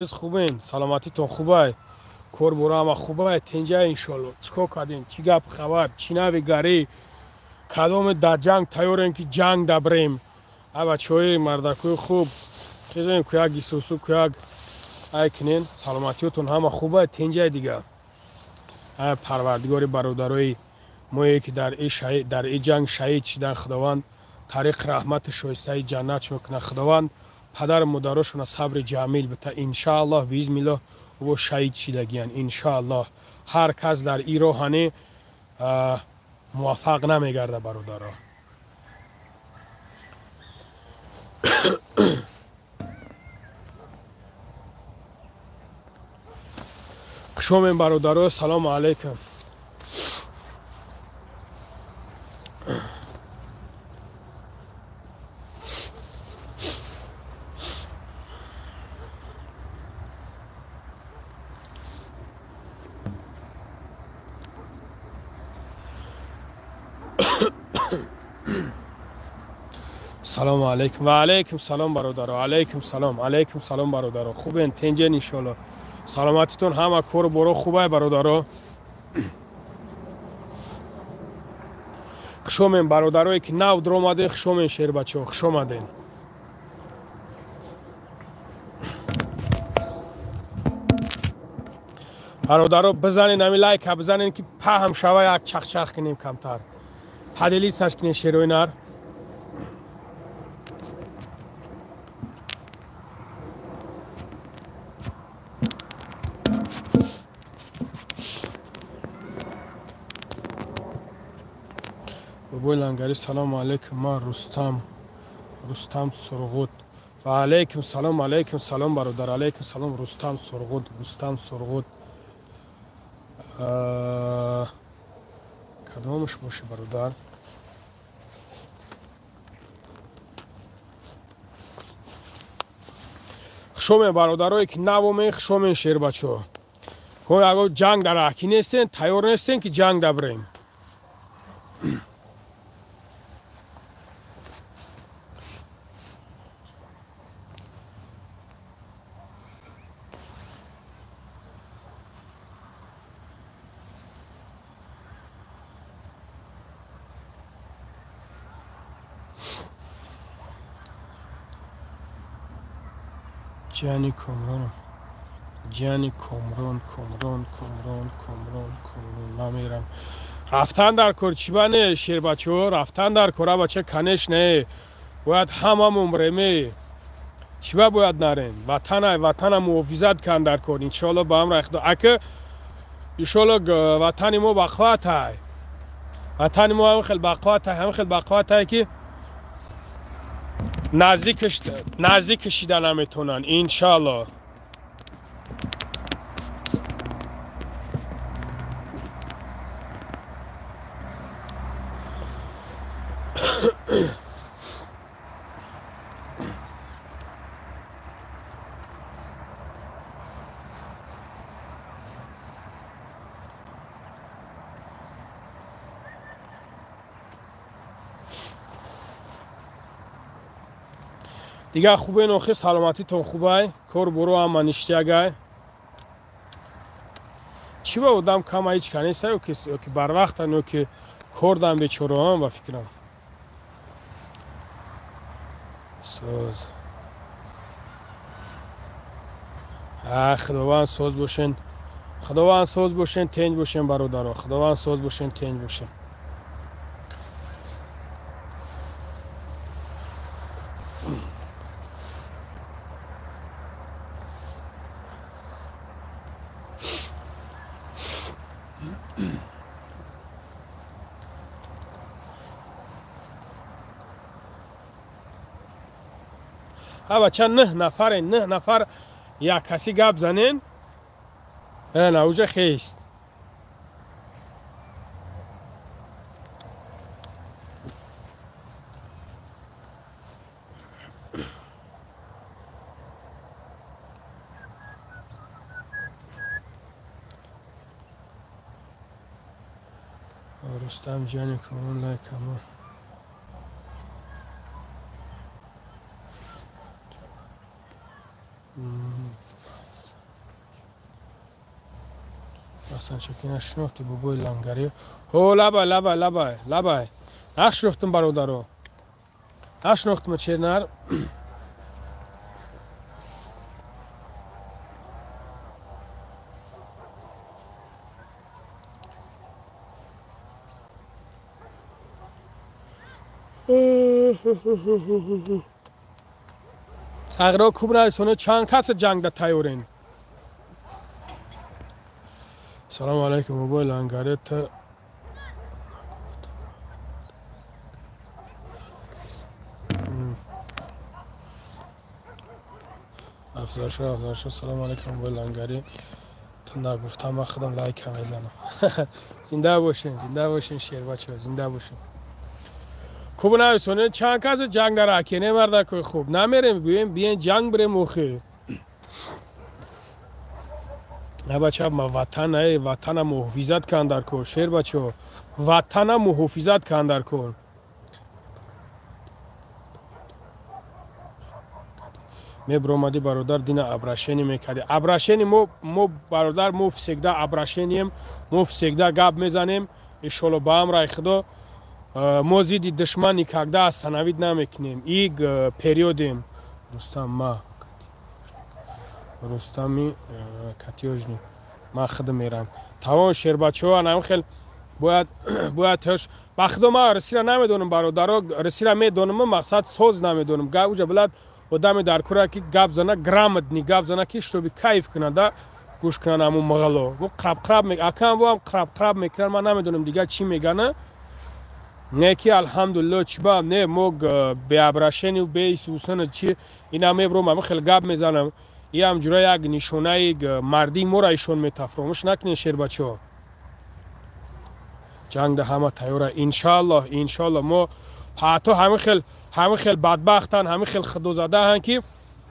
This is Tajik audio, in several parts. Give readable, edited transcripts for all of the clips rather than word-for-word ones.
Хубен, саломатитон хубай, кор бора ҳама хубай, тенҷа иншолло. Чӣ кор кардем, чӣ гап хабар, чӣ нави гарӣ, кадоме дар ҷанг тайёрем ки ҷанг дабрем? А бачаҳои мардакои хуб, хезем куяк гисусу куяк ай кунен. Саломатиётон ҳама хубай, тенҷаи дига. Ай парвардигори бародарои мое ки дар и ҷанг шаҳид шидан, Худованд тариқи раҳмати шоистаи ҷаннатшон кунад. Худованд падару модарошона сабри ҷамил бита. Иншааллоҳ, биизниллоҳ, во шаҳид шидагиян. Иншааллоҳ, ҳар кас дар и роҳане муваффақ намегарда, бародаро. Хушомем, бародаро, салому алайкум. Салому алайкум. Ва алайкум салом, бародаро. Алайкум салом, алайкум салом, бародаро. Хубен, тенҷен, иншолло. Саломатитон ҳама, кору боро хубай, бародаро. Хушомем, бародарое ки нав дуромаден, хушомен, шербачаҳо, хушомаден. Бародаро, бизанен ами лайка, бизанен ки паҳм шава, як чахчах кунем камтар. Поделисаш кунен, шерои нар. Бобои Лангари, салому алайкум. Ман Рустам, Рустам Сурғуд. Ва алайкум салом, алайкум салом, бародар, алайкум салом, Рустам Сурғуд, Рустам Сурғуд. Кадомаш боши, бародар? Хушомен, бародарое ки навомен, хушомен, шербачо. Ҳо аго ҷанг дар аҳкӣ нестен, тайёр нестен ки ҷанг дабрем. Ҷани Комрон, ҷани Комрон, Комрон, Комрон, Комрон, Комрон, намерам. Рафтан дар кор, чӣ ба не, шербачаҳо, рафтан дар кор, бача, конечно, бояд ҳамамон бреме. Чӣ ба бояд нарем? Ватана, ватана муҳофизат кан дар кор. Иншоалло, ба амри Худо. Ака, иншоалло, ватани мо бақувватай. Ватани мо ҳам хел бақувватай, ҳам хел бақувватай ки наздик кашида наметавонанд, иншаалло. Дигар хубен охи, саломатитон хубай, кор боро ҳама ништягай. Чӣ ба одам кама ҳеч ка неста, ё ки барвақтан, ё ки кор дан бечораам, ба фикрам. Соз. Худованд соз бошен. Худованд соз бошен, тенҷ бошен, бародаро. Худованд соз бошен, тенҷ бошен. Бача, нӯҳ нафарен, нӯҳ нафар як каси гап занен, на уже хест. Рустам ҷани Комрон, лайкамо. Ҳасаншакина шинохти бобои лангари? Ҳо, лабай, лабай, лабай, лабай, нашинохтум, бародаро, нашинохтум, чернар. Тағйиро куб нависоне, чанд касе ҷангда тайёрен? Салому алайкум, бобои лангари, та афзалшо, афзалшо. Салому алайкум, бобои лангари, ту нагуфтам, ман худам лайка мезанам. Зинда бошен, зинда бошен, шербачо, зинда бошен. Хуб нависоне, чанд касе ҷанг дар акене, мардакои хуб, намерем, гӯем, биен ҷанг бирем охи. На бача, ма ватан, эй, ватана муҳофизат кан дар кор, шербачо, ватана муҳофизат кан дар кор. Мебромадӣ, бародар, дина обращение мекардӣ. Обращение мо, бародар, мо всегда обращением, мо всегда гап мезанем, иншолло, ба амраи худо. Мо зидди душман никогда остановить намекунем. И периодем. Рустам, ма Рустами катёжни, ман худам мерам. Тамом, шербачаҳо, анам хел бояд ҳош. Ба худо, ман русира намедонам, бародаро, русира медонам, мақсад соз намедонам. Гап уҷа билад одаме дар кора ки гап зана, грамотный гап зана, ки чтобы кайф кунада, гӯш кунан ҳамун мағало. Бу қраб-қраб акам воам қраб-қраб мекунан, ман намедонам дигар чӣ мегана. Не ки алҳамдулилло, чӣ ба не мо беобращению беисусана чи ина мебром, ама хел гап мезанам. Иам ҷура як нишонаи мардии моро ишон мета. Фаромӯш накунед, шербачаҳо. Ҷангда ҳама тайёра, иншааллоҳ, иншааллоҳ. Мо ҳатто ҳамин хел бадбахтанд, ҳамин хел худозадаанд, ки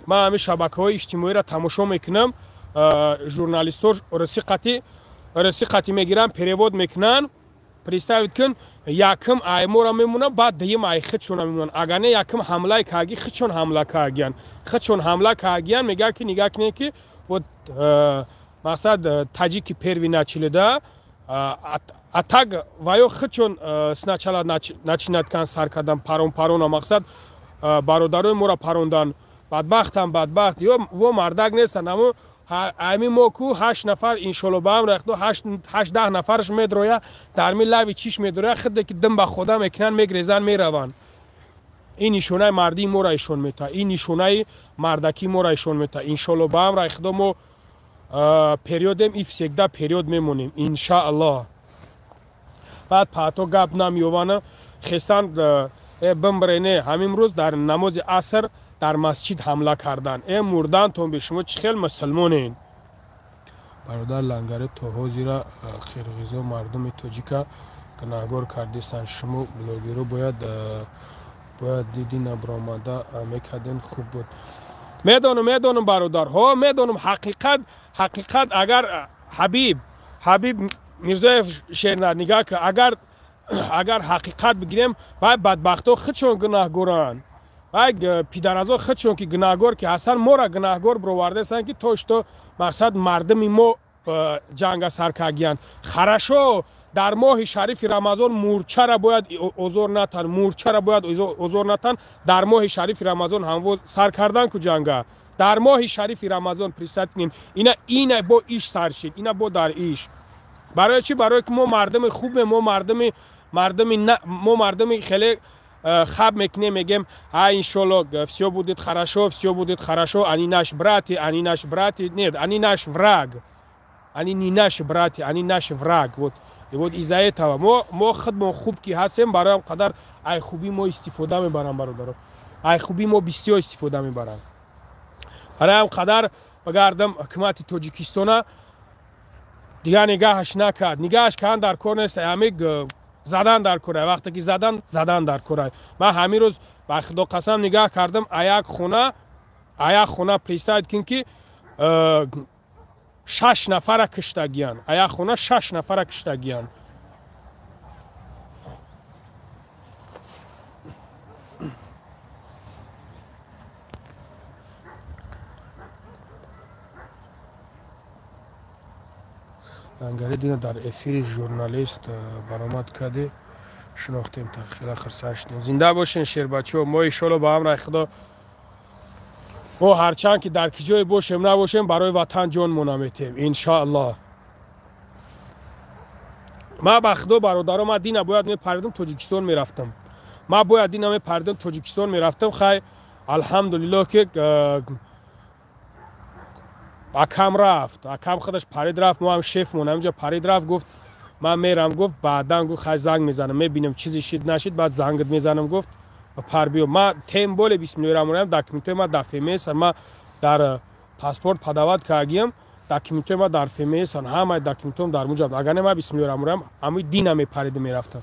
ман ҳамин шабакаҳои иҷтимоиро тамошо мекунам, журналистҳо русиқати мегиранд, перевод мекунанд. Представить кун, якм аймора мемонанд, баъд дуюм ай худшона мемонанд. Агар не, якм ҳамлаи карги, худшон ҳамла каргиян, худшон ҳамла каргиян. Мегӯяд ки нигаҳ кунед, ки вот мақсад таҷики первый начали, да, а так ва ё худшон сначала начинать кан, сар кардан, парон парона, мақсад бародарои моро парондан. Бадбахтам, бадбахт ё во мардак нестанд. Амо ами мо ку ҳашт нафар, иншолло, ба амр худо, ҳашт даҳ нафараш медроя, дар ми лави чиш медроя, худе ки дим ба хода мекунанд, мегрезанд, мераванд. Ин нишонаи мардии моро ишон мета, ин нишонаи мардакии моро ишон мета. Иншолло, ба амраи худо, мо периодем и всегда период мемонем, иншааллоҳ. Баъд паҳто гап намеёвана, хестанд, э бимбрене, ҳамин рӯз дар намози аср дар масҷид ҳамла карданд. Э мурдантон бе, шумо чӣ хел мусулмонен? Бародар лангаре, то ҳозира қирғизо мардуми тоҷика гунаҳгор кардистанд. Шумо блогеро бояд диди набаромада мекарден, хуб буд. Медонам, медонам, бародар, ҳо, медонам. Ҳақиқат, ҳақиқат, агар Ҳабиб Мирзоев, шернар, нигаҳ кун, агар ҳақиқат бигирем, вай бадбахтҳо худшон гунаҳгоранд. Вай пидаразо худшон ки гунаҳгор ки ҳастанд, моро гунаҳгор бировардаистанд, ки то что мақсад мардуми мо ҷанга сар кардиянд. Хорошо, дар моҳи шарифи Рамазон мурчара бояд озор натан, мурчара бояд озор натан. Дар моҳи шарифи Рамазон ҳамво сар кардан ку ҷанга, дар моҳи шарифи Рамазон. Представь кунем, ина бо иш сар шид, ина бо дар иш. Барои чӣ? Барое ки мо мардуми хубем, мо мардуми хеле хаб мекунем, мегем: а, иншолло, все будет хорошо, все будет хорошо, они наш братья, они наш братья. Нет, они наш враг, они не наши братья, они наш враг. Вот и вот из-за этого мо худмон хуб ки ҳастем, барои қадар ай хуби мо истифода мебарам, бародаро, ай хуби мо бисёр истифода мебарам. Барои қадар багардам, ҳукумати Тоҷикистона дигар нигаҳаш накард. Нигаҳаш кардан дар кор нест, ҳами задан дар кора. Вақте ки задан, задан дар кора. Ман ҳамин рӯз, ба худо қасам, нигаҳ кардам, аяк хона, представить кун, ки шаш нафара киштагиян, аяк хона шаш нафара киштагиян. Ангари дина дар эфири журналист баромад кардӣ, шинохтем, та хеле хурсанд шудем. Зинда бошен, шербачаҳо. Мо иншоалло ба амри Худо, мо ҳарчанд ки дар ки ҷое бошем набошем, барои ватан ҷонмона метем, иншоаллоҳ. Ман ба Худо, бародаро, ман дина бояд мепаридам, Тоҷикистон мерафтам. Ман бояд дина мепаридам, Тоҷикистон мерафтам. Хай, алҳамдулиллоҳ, ки акам рафт, акам худаш парид рафт. Мо ҳам шефмон ҳаминҷа парид рафт, гуфт ман мерам, гуфт, баъдан гуфт хай занг мезанам, мебинам чизе шид нашид, баъд зангат мезанам, гуфт, пар биё. Ман тем более бисмиллоҳи раҳмони раҳим, документҳои ман дар ФМС, ман дар паспорт подавать кардагиам, документҳои ман дар ФМС, ҳамаи документҳоам дар муҷаб. Агар не, ман бисмиллоҳи раҳмони раҳим ҳамин дина мепаридам, мерафтам.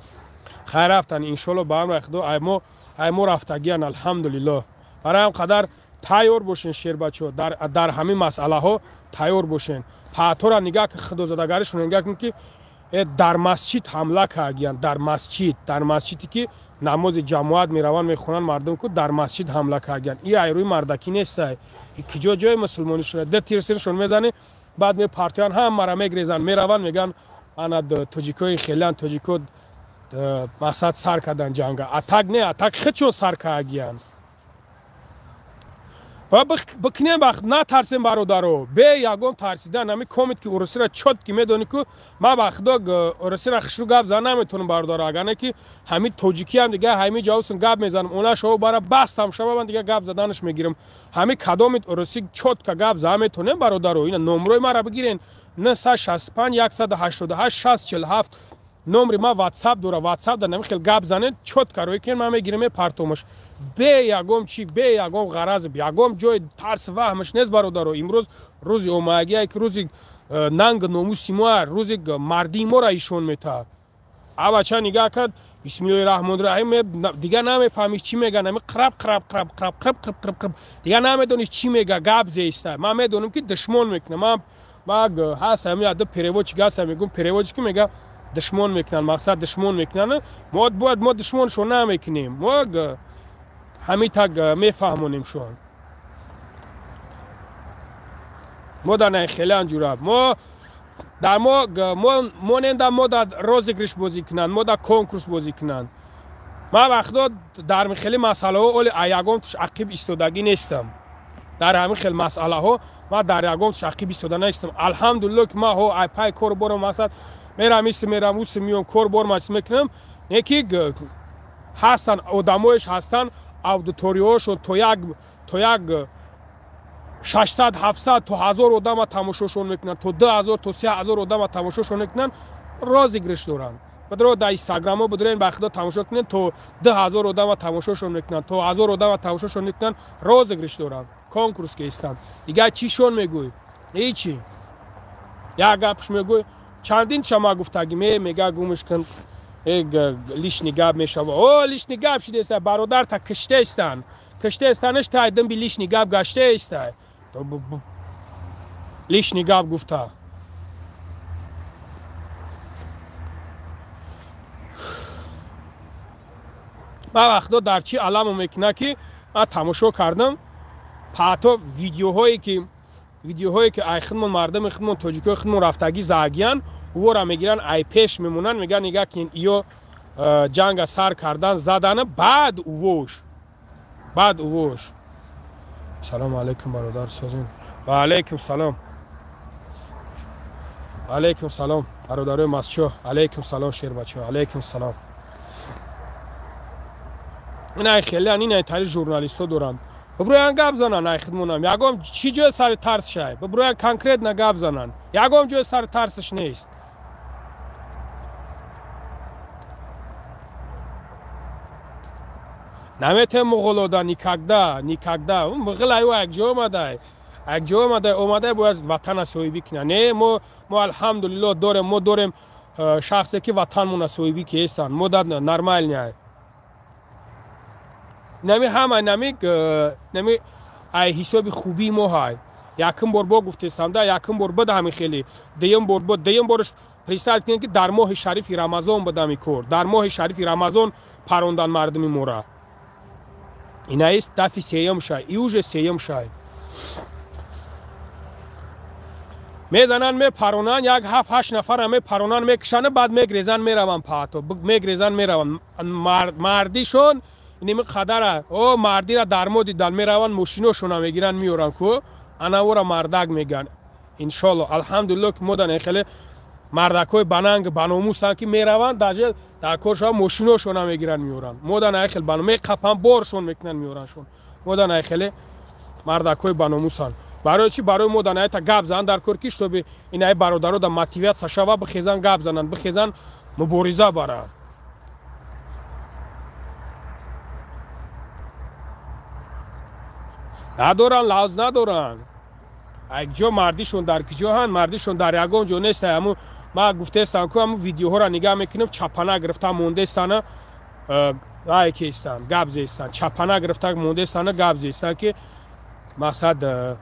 Хайр, рафтан, иншоалло, ба амри Худо, ай мо рафтагиян, алҳамдулиллоҳ. Барои ҳам қадар тайёр бошен, шербачаҳо, дар ҳамин масъалаҳо тайёр бошен. Паътора нигаҳ ки, худозадагаришон нигаҳ кун, ки дар масҷид ҳамла кардиянд, дар масҷид, дар масҷиде ки намози ҷамоат мераванд, мехонанд мардум ку, дар масҷид ҳамла кардиянд. И айрӯи мардакӣ нестай. И киҷо ҷои мусулмонӣ шуда? Д тирсиршон мезанӣ, баъд мепартоянд, ҳамаро мегрезанд, мераванд, мегӯянд ана тоҷикои хелан, тоҷико мақсад сар кардан ҷанга. Атак не, атак худшон сар кардиянд. Ва бикунем, натарсем, бародаро, бе ягон тарсидан. Ҳами комит ки урусиро чот ки медонӣ ку, ман ба Худо урусиро хушрӯ гап зан наметавонам, бародаро. Агар не ки ҳами тоҷикиам дига ҳами ҷавсун гап мезанам, она шава бара бастам шава, ман дига гап заданаш мегирам. Ҳами кадомит уруси чотка гап зан метавонем, бародаро? Ина номрои маро бигирен: 965 188 647. Номри ман ватсап дора, ватсап дар нами хел гап занед, чотка рӯй кен, ман мегирам, мепартомаш, бе ягон чи, бе ягон ғараз, ягон ҷои тарс ваҳмаш нест, бародаро. Имрӯз рӯзи омоягие, ки рӯзи нанг номуси мо, рӯзи мардии моро ишон метаҳад. Авача нигаҳ кард, бисмиллоҳи раҳмони раҳим, дигар намефаҳмиш чӣ мегӯянд, ами қраб қраб қраб қраб қраб қраб қраб қраб, дигар намедониш чӣ мега, гап зеиста. Ман медонам ки душмон мекунам, ман ҳаст ҳами ада переводчик ҳаст, мегӯм переводчик мега душмон мекунанд, мақсад душмон мекунанд. Мо бояд, мо душмоншон намекунем, мо ҳамин так мефаҳмонем шон. Мо дар най хеле анҷура, мо дар мо моненда, мо дар розыгрыш бозӣ кунанд, мо дар конкурс бозӣ кунанд. Ман вақто дар хеле масъалаҳо оли ягон туш ақиб истодагӣ нестам. Дар ҳамин хел масъалаҳо ман дар ягон туш ақиб истода нестам. Алҳамдулилло, ки ман ҳо ай пай кору борам, мақсад мерам, иси мерам, уси миём, кор бор мачиз мекунам. Не ки ҳастанд одамоеш, ҳастанд аудиторияҳошон то як 600, 700 то 1000 одама тамошошон мекунанд, то 2000, то 3000 одама тамошошон мекунанд, розыгрыш доранд. Бадро дар инстаграмҳо бидурен, ба Худо, тамошо кунед, то 2000 одама тамошошон мекунанд, то 1000 одама тамошошон мекунанд, розыгрыш доранд, конкурс ки истанд. Дигар чишон мегӯй? Ҳечи. Як гапш мегӯй, чандин шама гуфтагӣ, мега гумш кун, лишний гап мешава. О, лишний гап шидеста, бародар, та киштаистанд, киштаистанаш тайдим би лишний гап гаштаиста, лишний гап гуфта. Ман вақто дар чӣ аламо мекунад, ки ман тамошо кардам ҳатто видеоҳое ки ай худмон, мардуми худмон, тоҷикои худмон рафтагӣ заагиян, ӯвора мегиранд, ай пеш мемонанд, мегӯянд нигаҳ кин, иё ҷанга сар кардан, задана, баъд увош, баъд увош. Салому алайкум, бародар, созин. Ва алайкум салом, алайкум салом, бародарои масчо, алайкум салом, шербачо, алайкум салом. Инай хелеан, инай тари журналистҳо доранд, биброян гап зананд. Ай хидмонам ягон чӣ ҷои сари тарс шай, биброян конкретно гап зананд, ягон ҷои сари тарсаш нест. Наметем муғулода, никогда, никогда. Муғил аю якҷо омадай, якҷо омадай, омадай бояд ватана соҳибӣ кунад. Не, мо алҳамдулилло дорем, мо дорем шахсе ки ватанмона соҳибӣ ки ҳестанд. Мо дад нормальный нами ҳама нами ай ҳисоби хубии мо ҳай. Якум бор бо гуфтестам да, якум бор буда ҳами хеле, дуюм бор бо, дуюм борш представить кунед, ки дар моҳи шарифи Рамазон буда ҳами кор, дар моҳи шарифи Рамазон парондан мардуми мора. Инаист дафи сеюм шай, и уже сеюм шай. Мезананд, мепаронанд, як 7-8 нафара мепаронанд, мекушанд, баъд мегрезанд, мераванд паҳто, мегрезанд, мераванд. Мардишон иними қадара, о мардира дар мо дидан, мераванд, мошиношона мегиранд, меоранд ку, анавора мардак мегӯянд. Иншолло, алҳамдулилло ки мо дан хеле мардакҳои бананг баномусанд ки мераванд, даже дар коршон мошиношона мегиранд, меоранд. Мо дан хеле меқапанд, боршон мекунанд, меорандшон. Мо дан хеле мардакҳои баномусанд. Барои чӣ? Барои мо дан айта гап зан дар кор ки штоби инаи бародаро да мотиватсия шава, бихезан гап зананд, бихезан мубориза баранд. Надоранд, лавз надоранд. Ай ҷо мардишон дар киҷо ҳанд? Мардишон дар ягон ҷо нест. Ҳаму ма гуфтаестам ку, ҳаму видеоҳоро нигаҳ мекунем, чапана гирифта мондестана, ай кестанд, гап зестанд, чапана гирифта мондестана, гап зестанд ки мақсад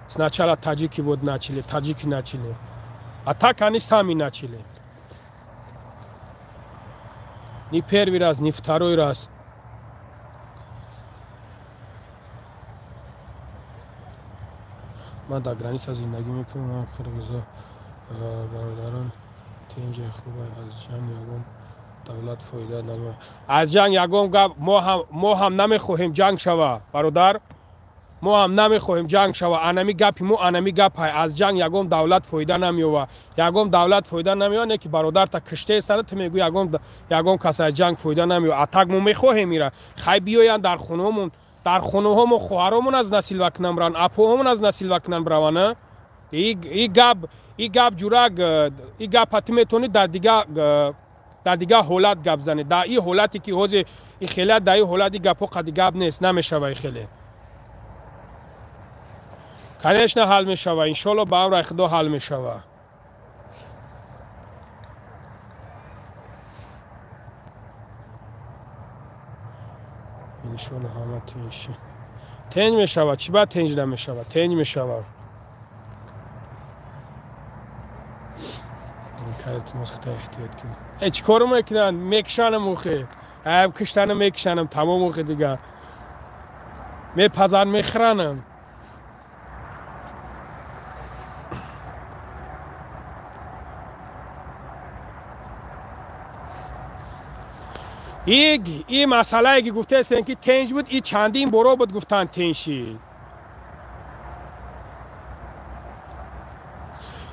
сначала таджики вот начали, таджики начали. А так они сами начали. Ни первый раз, ни второй раз. Ман дар граница зиндагӣ мекунам, қирғизо бародарон тинҷа хуб, аз ҷанг ягон давлат фоида намеояд. Аз ҷанг ягон гап мо ҳам намехоҳем ҷанг шава, бародар. Мо ҳам намехоҳем ҷанг шава. Анами гапи мо анами гапай. Аз ҷанг ягон давлат фоида намеёва. Ягон давлат фоида намеёва, не ки бародарта киштаестана, ту мегӯӣ ягон кас аз ҷанг фоида намеёва. А так мо мехоҳем ира. Хай биёянд дар хонаҳомон, дар хонаҳомо хоҳаромон аз насилва кунан биранд, апоҳомон аз насилва кунан бираванд. И гап, и гап ҷурак, и гапа ту метавонӣ дар дигар ҳолат гап занӣ. Дар ин ҳолате ки ҳозир и хеле, дар ин ҳолат и гапҳо қади гап нест, намешава и хеле. Конечно, ҳал мешава, иншолло ба амри Худо ҳал мешава. Иншолло ҳама тинҷ. Тинҷ мешава, чӣ ба тинҷ намешава? Тинҷ мешава. Э чӣ кору мекунанд? Мекушанам охе. Ай киштанам, мекушанам, тамом охе дигар. Мепазан, мехӯранам. И масъалае ки гуфтаестем ки тинҷ буд, и чандин боро буд гуфтанд тинҷ шид.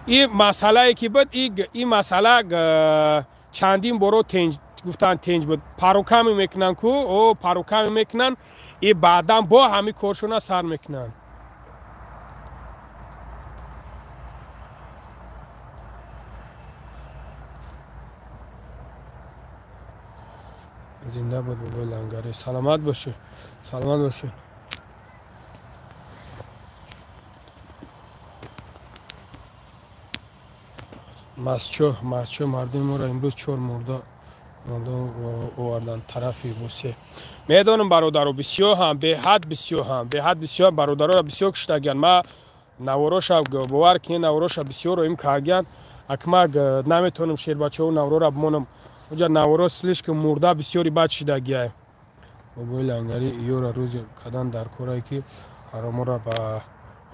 И масъалае ки буд, и масъала чандин боро тинҷ гуфтанд тинҷ буд. Паруками мекунанд ку, о паруками мекунанд, и баъдан бо ҳами коршона сар мекунанд. Зинда буд бобои Лангари. Саломат бошед. Саломат бошед. Масчо, масчо мардуми моро имрӯз 4 мурда оварданд тарафи Русия. Медонам бародаро, бисёр ҳам, беҳад бисёр ҳам, беҳад бисёр бародароро бисёр киштагиянд. Ма навороша бовар кунед, навороша бисёрро им кардиянд. Акмак наметавонам шербачаҳо наворора бимонам. Оҷа наворо слишком мурда бисёри бад шидагияй. Бобои Лангари ёра рӯзи кадан дар корае ки ҳаромора ба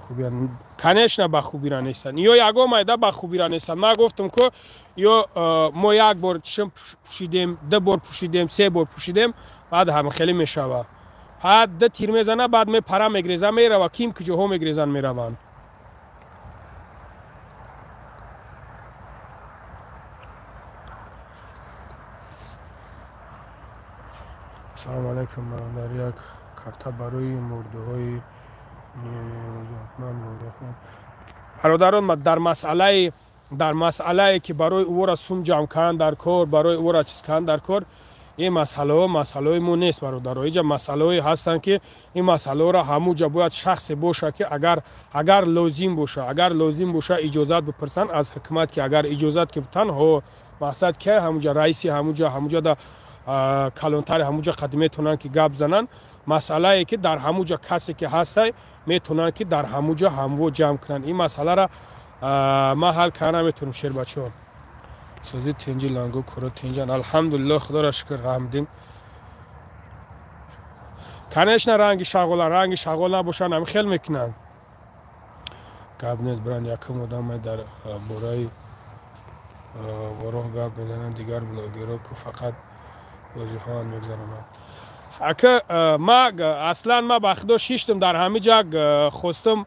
хубӣ, конечно ба хубира нестанд. Ё ягон майда ба хубира нестанд. Ман гуфтам ку ё мо як бор чишм пӯшидем, 2 бор пӯшидем, 3 бор пӯшидем, баъд ҳам хеле мешава. Ҳад ду тир мезана, баъд мепара мегреза мерава, ким куҷоҳо мегрезанд мераванд. Салом алейкум, дар як карта барои мурдаҳои бародарон, дар масъалае ки барои ӯро сум ҷамъ кардан дар кор, барои ӯро чиз кардан дар кор, ин масъалаҳо масъалаҳои мо нест бародаро. Инҷа масъалаҳое ҳастанд ки ин масъалаҳоро ҳамуҷа бояд шахсе бошад ки агар лозим боша, агар лозим боша иҷозат бипурсанд аз ҳукумат, ки агар иҷозат ки битан, ҳо мақсад ки ҳамуҷа раиси ҳамуҷа, ҳамуҷа да калонтари ҳамуҷа қад метавонанд ки гап зананд. Масъалае ки дар ҳамуҷа касе ки ҳастай метавонанд ки дар ҳамуҷа ҳамво ҷамъ кунанд. Ин масъаларо ман ҳал карда наметавонам шербачаҳо. Сози тинҷи лангу куро тинҷан. Алҳамдулиллоҳ, худоро шукр, раҳмдин. Конечно ранги шағола, ранги шағол набошанд ҳам хел мекунанд. Гап нест, бранд, якум одаме дар бораи вороҳ гап мезананд, дигар блогерҳо ку фақат бозиҳоам мегзаронанд. Ака, ма аслан ма ба худо шиштам дар ҳамин ҷа, хостам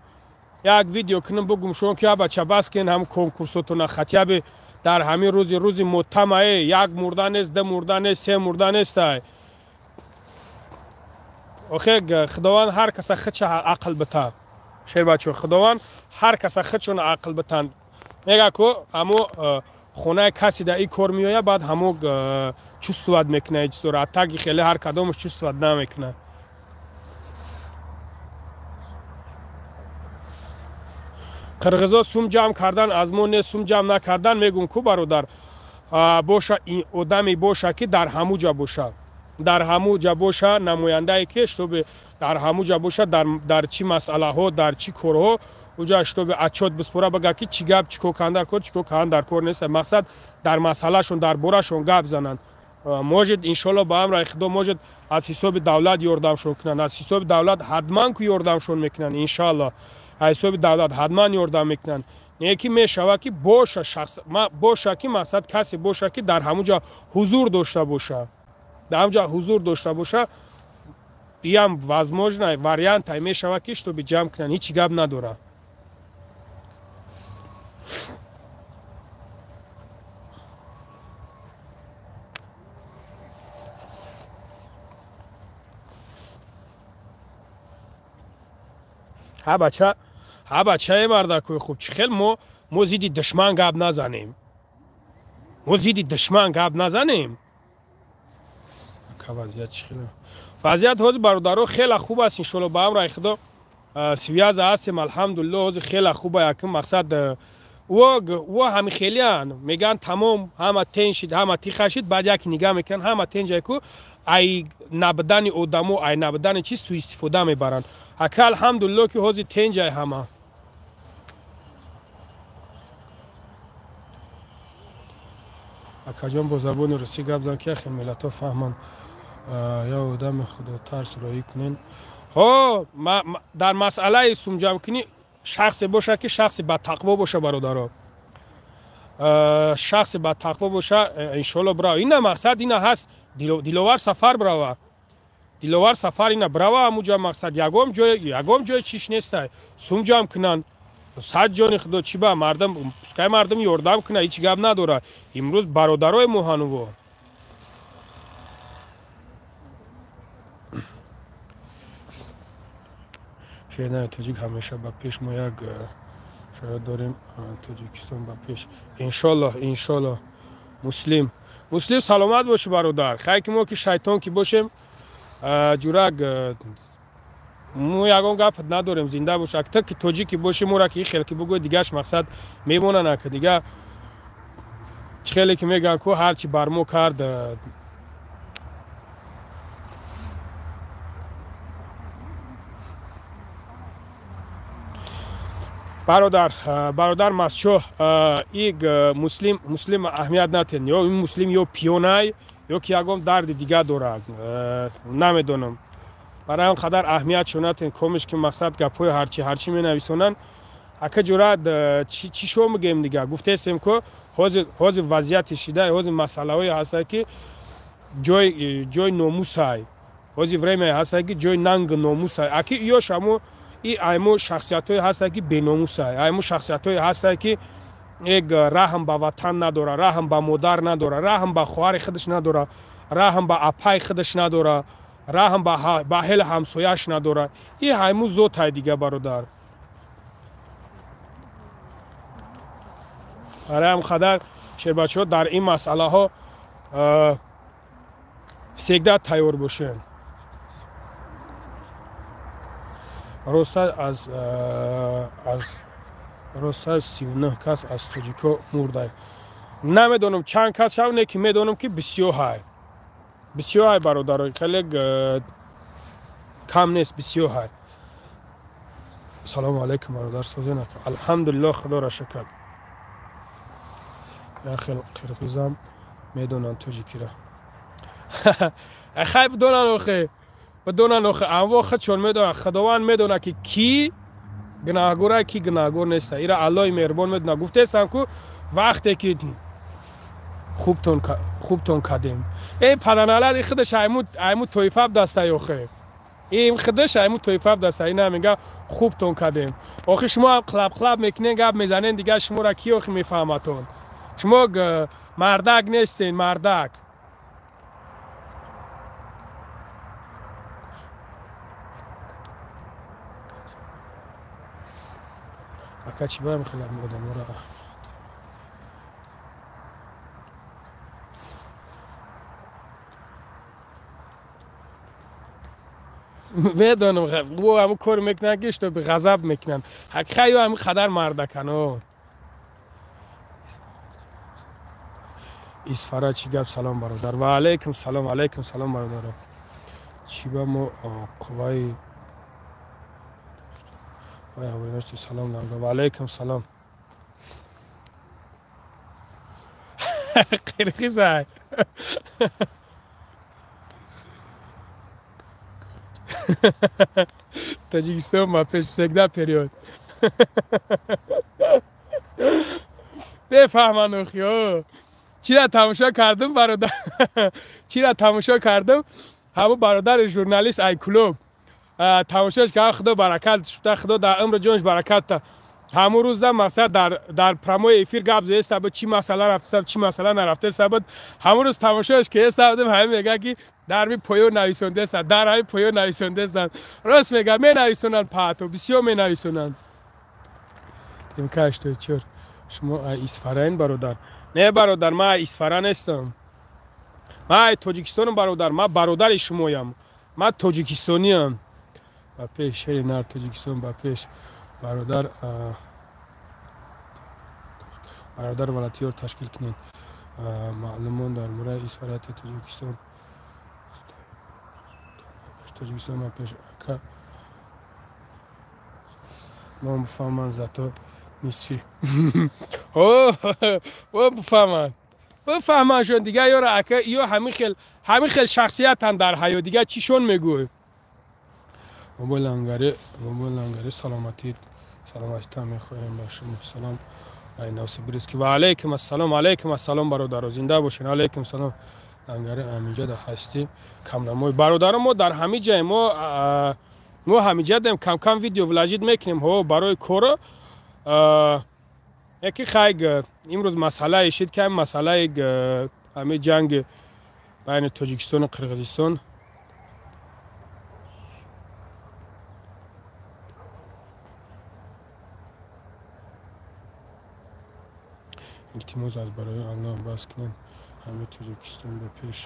як видео кунам, бугум шумо ки бача, бас кен ҳам конкурсотона, хотя бы дар ҳамин рӯзи мотамае, як мурда нест, ду мурда нест, се мурда нестай. Охе, худованд ҳар каса худша ақл бита, шербачо, худованд ҳар каса худшон ақл битанд. Мега ку ҳамо хонаи касе да и кор меояд, баъд ҳамо чувствовать мекуна чизоро, а таги хеле ҳар кадомаш чувствовать намекуна. Қирғизо сум ҷамъ кардан аз мо не, сум ҷамъ накардан мегум ку, бародар, боша одаме боша, ки дар ҳаму ҷа боша, дар ҳаму ҷа боша, намояндае ки чтобы дар ҳаму ҷа боша, дар чӣ масъалаҳо, дар чӣ корҳо уҷа, чтобы отчёт биспора, бага ки чӣ гап, чӣ кор кан дар кор, чӣ кор кан дар кор нест. Мақсад, дар масъалашон, дар борашон гап зананд. Может, иншолло, ба амраи худо, может, аз ҳисоби давлат ёрдамшон кунанд. Аз ҳисоби давлат ҳатман ку ёрдамшон мекунанд, иншалло, аз ҳисоби давлат ҳатман ёрдам мекунанд. Не ки мешавад ки боша шахс боша, ки мақсад касе боша, ки дар ҳамун ҷа ҳузур дошта боша, дар ҳамун ҷа ҳузур дошта боша. Иам возможно вариантай мешавад, ки чтобы ҷамъ кунанд, ҳеҷ гап надорад. Ҳа бача, ҳа бачае, мардакои хуб, чӣ хел мо зидди душман гап назанем, мо зидди душман гап назанем? Вазъият чӣ хел? Вазъият ҳозир, бародаро, хеле хуб аст, иншолло, ба амраи худо связа ҳастем, алҳамдулилло, ҳозир хеле хуба. Якум мақсад, ӯ ҳами хелиан мегӯянд, тамом, ҳама тен шид, ҳама тиха шид, баъд як нигаҳ мекунанд, ҳама тенҷае ку, ай набудани одамо, ай набудани чиз суистифода мебаранд. Ака, алҳамдулилло, ки ҳозир тенҷай ҳама. Акаҷон, бо забони русӣ гап зан, ки яхе миллатҳо фаҳманд. Я одами худотарс роӣ кунен. Ҳо, дар масъалаи сумҷамъкунӣ шахсе бошад, ки шахси батақво боша, бародаро, шахси батақво боша, иншолло бирава. Ина мақсад, ина ҳаст Диловар Сафар, бирава Диловар Сафар, ина бирава ҳамуҷа. Мақсад, ягон ҷой чиш нестай, сум ҷамъ кунанд, сад ҷони худо, чӣ ба мардам, пускай мардум ёрдам кунад, ҳеҷ гап надорад. Имрӯз бародарои мо ҳануво. Шернаи тоҷик ҳамеша ба пеш, мо як шояд дорем, Тоҷикистон ба пеш, иншолло, иншолло. Муслим, Муслим, саломат бошӣ, бародар. Хай, ки мо ки шайтон ки бошем, ҷурак, мо ягон гап надорем, зинда бош. Акта ки тоҷики бошӣ, мора ки хел ки бугӯй, дигаш мақсад мемонанака дига. Чӣ хеле ки мегӯянд ку, ҳарчи бар мо кард. Бародар, бародар Масчо, иг Муслим, Муслим аҳамият натен. Ё ин Муслим ё пиёнай, ё ки ягон дарди дига дорад, намедонам. Барои он қадар аҳамиятшо натен, комиш ки мақсад гапҳои ҳарчи ҳарчи менависонанд. Ака ҷурат, чӣ шо мегӯем дига? Гуфтестем ку, ҳозир вазъияти шида, ҳозир масъалаҳое ҳастанд, ки ҷои номусай, ҳозир время ҳастанд, ки ҷои нангу номусай. Аки ёш ҳамо и айму шахсиятҳое ҳастанд, ки беномусай, айму шахсиятҳое ҳастанд, ки як раҳм ба ватан надора, раҳм ба модар надора, раҳм ба хоҳари худаш надора, раҳм ба апаи худаш надора, раҳм ба ҳел ҳамсояш надора. И ҳайму зотай дига, бародар. Барои ҳам қадар, шербачаҳо, дар ин масъалаҳо всегда тайёр бошем. Роста аз роста 39 кас аз тоҷико мурдай. Намедонам чанд кас шав, не ки медонам, ки бисёр ҳай, бисёр ҳай, бародаро, хеле кам нест, бисёр ҳай. Салому алайкум, бародар, созена? Алҳамдулилло, худоро шукр. Яхел қирғизам медонанд тоҷикиро. Хай, бидонанд охе, бидонанд охе, анво худшон медонанд. Худованд медонад, ки ки гунаҳгора, ки гунаҳгор неста. Ира Аллоҳи меҳрубон медона. Гуфтестам ку вақте ки хубтон кардем. Эй паданалад, и худаш айму тоифа даста ёхе. Им худаш айму тоифа даста. Ина мега хубтон кардем. Охи шумо ҳам қлаб-қлаб мекунен, гап мезанен, дигар шуморо ки охи мефаҳматон? Шумо мардак нестен, мардак. Ака чӣ барам хеле одаморо медонам, ҳамун кор мекунанд ки чтоб ғазаб мекунанд. Ҳақиқат ё ҳамин қадар мардакано. Исфара чӣ гап? Салом бародар. Ва алайкум салом, алайкум салом бародаро. Чӣ ба мо қувваи салом. Ва алайкум салом. Қирғизай. Таҷикистон ма пеш всегда вперёд. Бефаҳман охи. Чира тамошо кардам бародар? Чира тамошо кардам? Ҳамун бародари журналист ай клуб тамошош кард, худо баракат шуда, худо дар умри ҷонш баракат та. Ҳамун рӯзда мақсад дар прямой эфир гап заеста буд, чӣ масъала рафтеста, чӣ масъала нарафтеста буд. Ҳамун рӯз тамошош ки еста будем, ҳамин мега ки дар ми поён нависондеста, дар ҳамин поён нависондестанд. Рост мега, менависонанд паҳто, бисёр менависонанд. МК 84. Шумо Исфараин бародар? Не бародар, ман Исфара нестам. Ман Тоҷикистонам бародар, ман бародари шумоям. Ман тоҷикистониам. Ба пеш шери нар Тоҷикистон, ба пеш бародар. Бародар волонтёр ташкил кунед. Маълумон дар бораи Исфарати Тоҷикистон. Тоҷикистон ба пеш ака. Ман бифаҳманд зато миси. О, бифаҳманд. Бифаҳмандшон дигар ёра ака, ё ҳамин хел шахсиятанд дар ҳаёт, дигар чишон мегӯй? Бобои лангари, бобои лангари, саломатӣ, саломатита мехоҳем ба шумо. Салом ай Новосибирский. Ва алайкум ассалом, алайкум ассалом бародаро, зинда бошед. Алайкум салом. Лангари ҳаминҷа дар ҳастӣ камнамой. Бародаро, мо дар ҳамин ҷай, мо ҳаминҷа дем, кам-кам видео вложить мекунем, ҳо, барои коро. Яки хайг имрӯз масъалае шид ки ҳамин масъалаи ҳамин ҷанги байни Тоҷикистону Қирғизистон. Илтимос аз барои Аллоҳ бас кунед, ҳамин Тоҷикистон ба пеш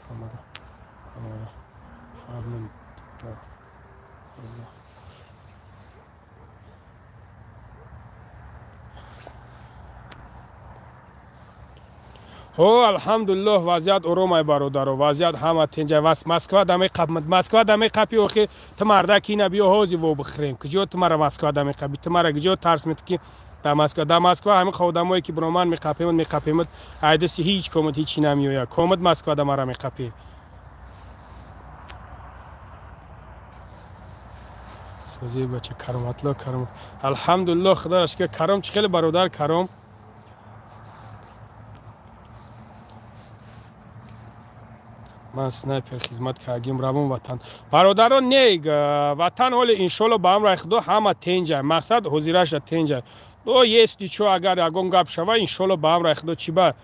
ҳамаро фармон. Ҳо, алҳамдулиллоҳ, вазъият оромай бародаро, вазъият ҳама тенҷа. Москва да меқап, Москва да меқапи, охи ту мардак ина биё ҳози во бихӯрем. Куҷо ту мара Москва да меқапи? Ту мара куҷо тарс метӣ ки дар Москва, дар Москва ҳамин одамое ки броман меқапемад, меқапемад, айдаси ҳеҷ комад ҳеҷ намеояд. Комад Москва да мара меқапи. Сози бача кароматло каром. Алҳамдулиллоҳ, худоро шукр, каром чӣ хеле бародар каром. Ман снайпер хизмат кардем, равон ватан. Бародарон, не ватан ҳоле иншолло ба амри худо ҳама тенҷа. Мақсад ҳозираша тенҷа. До если чо агар ягон гап шава, иншолло ба амри худо чӣ ба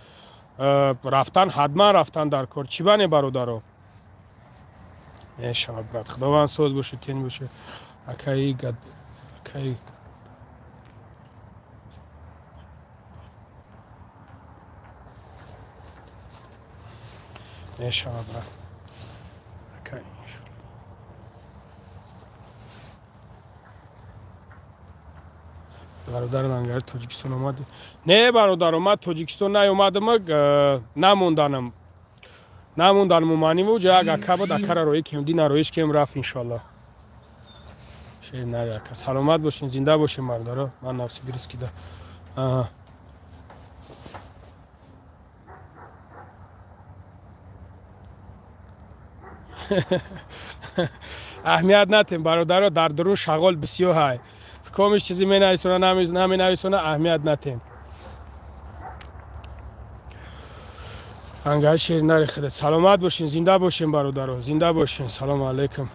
рафтан, ҳатман рафтан дар кор. Чӣ ба не бародаро? Мешава брат, худованд соз боше, тен боше. Акаи гад, акаи мешава брат. Акаи бародар лангари Тоҷикистон омадӣ? Не бародаро, ман Тоҷикистон наомадам, намонданам. Намонданам оманим, уҷа як ака буд, акара роӣ кем, дина роиш кем рафт иншоллоҳ. Шер нари ака. Саломат бошин, зинда бошин бародаро. Ман Новосибирскида. Аҳа. Аҳамият натем бародаро, дар дурун шағол бисёр ҳай. Комиш чизи менависона, наменависона, аҳамият натем. Ангаи шеринари худат. Саломат бошин, зинда бошин бародаро, зинда бошин. Салому алайкум.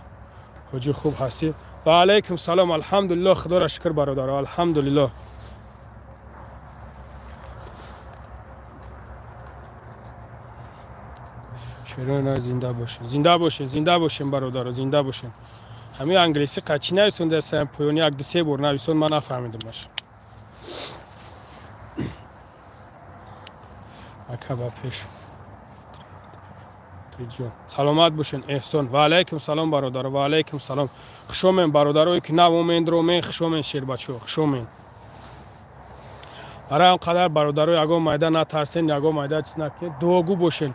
Ҳоҷи хуб ҳастӣ? Ва алайкум салом. Алҳамдулиллоҳ, худоро шукр бародаро, алҳамдулиллоҳ. Шерина зинда бошин, зинда бошин, зинда бошин бародаро, зинда бошин. Ҳамин англисӣ қачи нависондаастам, поёни як ду се бор нависон, ман нафаҳмидамаш. Ака ба пеш. Ҷон. Саломат бошин, Эҳсон. Ва алайкум салом бародаро, ва алайкум салом. Хушомен бародарое ки нав омен, дромен, хушомен шербачо, хушомен. Барои он қадар бародаро ягон майда натарсен, ягон майда чиз накунед, дуогӯ бошен.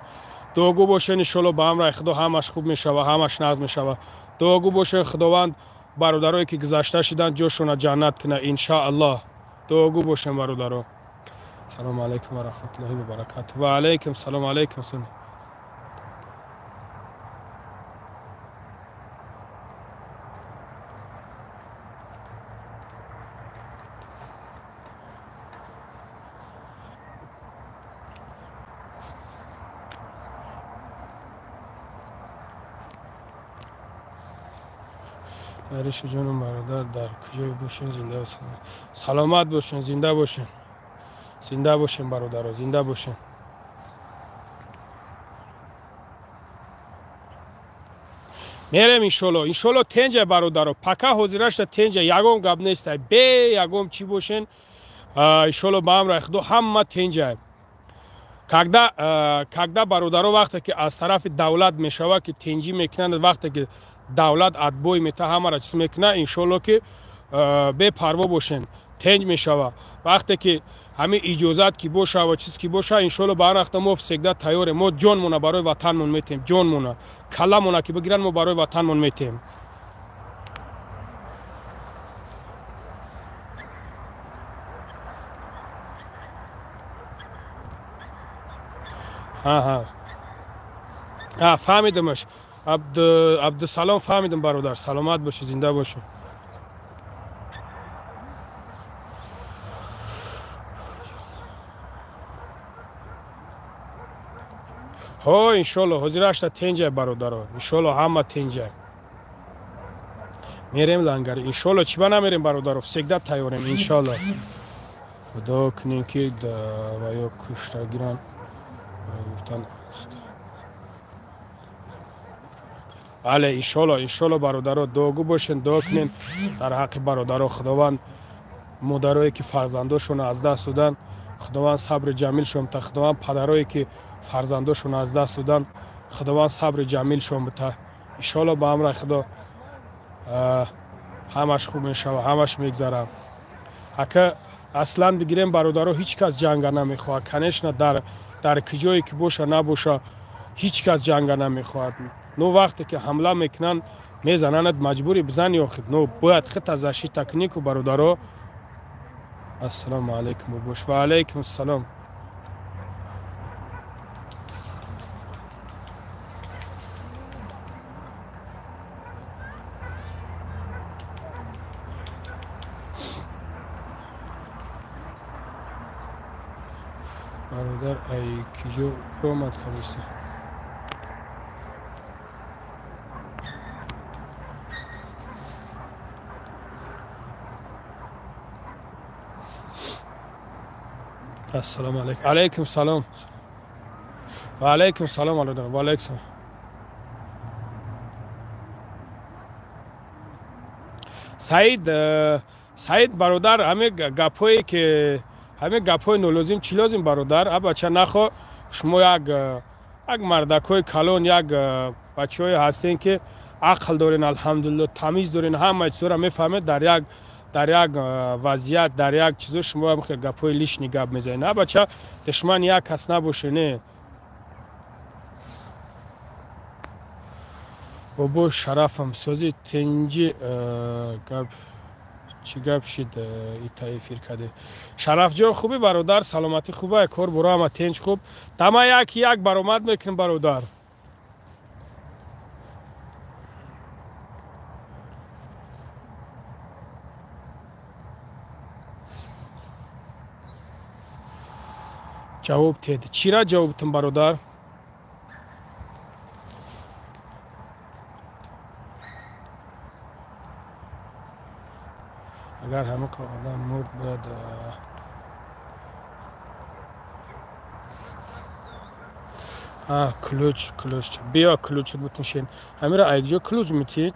Дуогӯ бошен, иншоалло ба амри Худо ҳамаш хуб мешава, ҳамаш нағз мешава. Дуогӯ бошен, Худованд бародарое ки гузашта шидан ҷошона ҷаннат кунад, иншааллоҳ. Дуогӯ бошен бародаро. Салому алайкум ва раҳматуллоҳи ва баракатуҳ. Ва алайкум салом, алайкум салом. Ариши ҷонум бародар, дар куҷое бошен, зинда бошен. Саломат бошен, зинда бошен. Зинда бошен бародаро, зинда бошен. Мерем иншолло, иншолло тенҷа бародаро, пака ҳозирашта тенҷа, ягон гап нестай, бе ягон чӣ бошен, иншолло ба амри Худо ҳама тенҷа. Когда бародаро вақте ки аз тарафи давлат мешава ки тенҷӣ мекунанд, вақте ки давлат отбой мета, ҳамаро чиз мекунад, иншолло ки бепарво бошен, тенҷ мешава. Вақте ки ҳамин иҷозат ки боша ва чиз ки боша, иншолло ба ҳар вақта мо всегда тайёрем. Мо ҷонмона барои ватанмон метем, ҷонмона, каламона ки бигиранд, мо барои ватанмон метем. Ҳа, фаҳмидамаш. Абдусалом фаҳмидам бародар, саломат бошӣ, зинда бошӣ. Ҳо, иншолло ҳозирашта тенҷай бародаро, иншолло ҳама тенҷай. Мерем лангари, иншолло чӣ ба намерем бародаро, всегда тайёрем, иншолло. Худо кунем ки ва ё кушта гиранд, гуфтан. Бале, иншолло, иншолло бародаро, дуогӯ бошен, дуо кунен дар ҳаққи бародаро. Худованд модарое ки фарзандошонро аз даст доданд, Худованд сабри ҷамилшон бита. Худованд падарое ки фарзандошонро аз даст доданд, Худованд сабри ҷамилшон бита. Иншолло ба амри Худо ҳамаш хуб мешава, ҳамаш мегзарад. Ака аслан бигирем бародаро, ҳеҷ кас ҷанга намехоҳад. Конечно, дар куҷое ки боша набоша, ҳеҷ кас ҷанга намехоҳад. Но вақте ки ҳамла мекунанд, мезананд, маҷбури бизани охир. Но бояд хита защита кунӣ ку бародаро. Ассалому алайкум бобош. Ва алайкум ассалом. Бародар, ай киҷо ромад кардиста? Ассалому алайкум. Алайкум салом. Ва алайкум салом бародар. Ва алайкум салом. Саид бародар, ҳамин гапҳое ки ҳамин гапҳои нолозим чӣ лозим бародар? А бача нахо, шумо як мардакҳои калон, як бачаҳое ҳастен ки ақл дорен, алҳамдулилло, тамиз дорен, ҳама чизҳоро мефаҳмед. Дар як вазъият, дар як чизо шумо ҳам гапҳои лишний гап мезанед. На бача, душман як кас набоше, не. Бобо шарафам, сози тенҷи гап чӣ гап шид ита эфир каде? Шарафҷон хубӣ бародар, саломатӣ хуба, кор буро ҳама тенҷ хуб. Дама як як баромад мекунем бародар. Ҷавоб тед. Чира ҷавобтон, бародар? Агар ҳамин одам мурд, бояд ключ, ключ. Биё ключ бутуншен. Ҳамира айҷо ключ метид.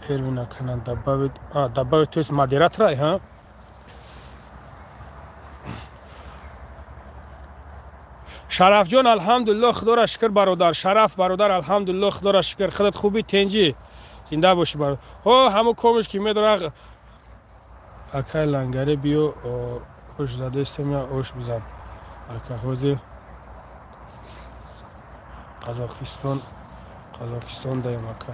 Первый накана добавить, добавить, то есть модератора, ха? Шарафҷон, алҳамдулиллоҳ, худоро шукр, бародар. Шараф бародар, алҳамдулиллоҳ, худоро шукр. Худат хуби, тенҷи. Зинда бошӣ, бародар. Ҳо, ҳамон комиш ки медора акай лангаре биё ош задаистем я ош бизан. Ака ҳозир Қазоқистон, Қазоқистон даем ака.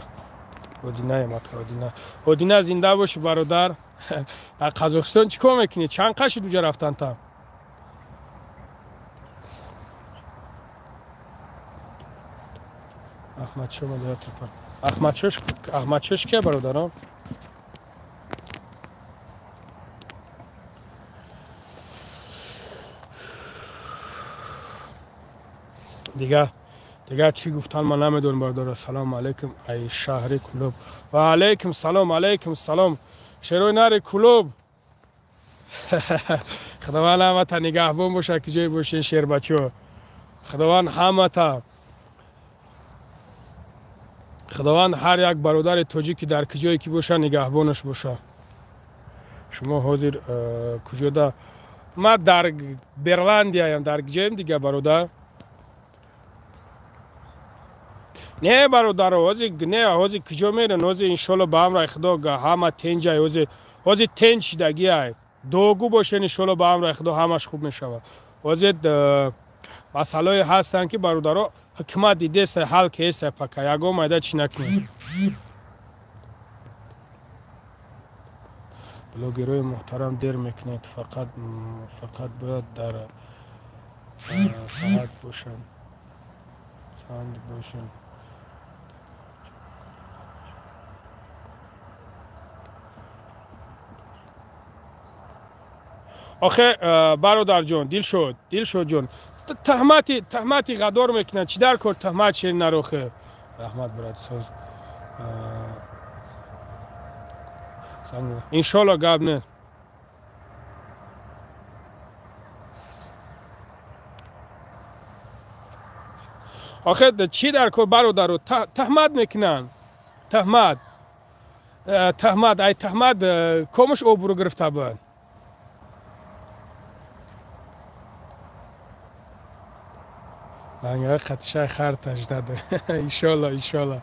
Одинаем ака, Одина. Одина, зинда бошӣ, бародар. Дар Қазоқистон чӣ кор мекунӣ? Чанд қашид уҷа рафтан там? Аҳмадшо модератор. Аҳмадшош, Аҳмадшош кия, бародарон? Дигар чӣ гуфтан ман намедонам, бародаро. Салому алайкум, ай шаҳри Кулоб. Ва алайкум салом, алайкум салом. Шерои нари Кулоб. Худованд ҳамата нигаҳбон боша, ки ҷое бошен, шербачо. Худованд ҳамата, худованд ҳар як бародари тоҷик, ки дар куҷое ки боша, нигаҳбонаш боша. Шумо ҳозир куҷода? Ман дар Берландияям, дар куҷоем дига, бародар? Не, бародаро, ҳозир не, ҳозир куҷо мерен? Ҳозир иншолло ба амраи худо ҳама тенҷай, ҳозир ҳозир тенҷ шидагиай. Дуогӯ бошен, иншолло ба амраи худо ҳамаш хуб мешавад. Ҳозир масъалаое ҳастанд, ки бародаро, ҳукмат дидеста, ҳал кеста, пака ягон майда чӣ накунед. Блогерои муҳтарам, дер мекунед, фақат фақат бояд дар саҳат бошанд, санд бошанд. Охе, бародарҷон, Дилшод, Дилшодҷон, таҳмати ғадор мекунанд. Чӣ дар кор таҳмат, шери нарохе? Раҳмат, брат, соз. Иншолло, гап не. Охе, чӣ дар кор, бародаро, таҳмат мекунанд, таҳмат, таҳмат, ай таҳмат комаш обрӯ гирифта буд. Лангар хатшай харташ дад. Иншолло, иншолло.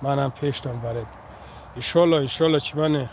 Манам пештон баред. Иншолло, иншолло, чӣ мане?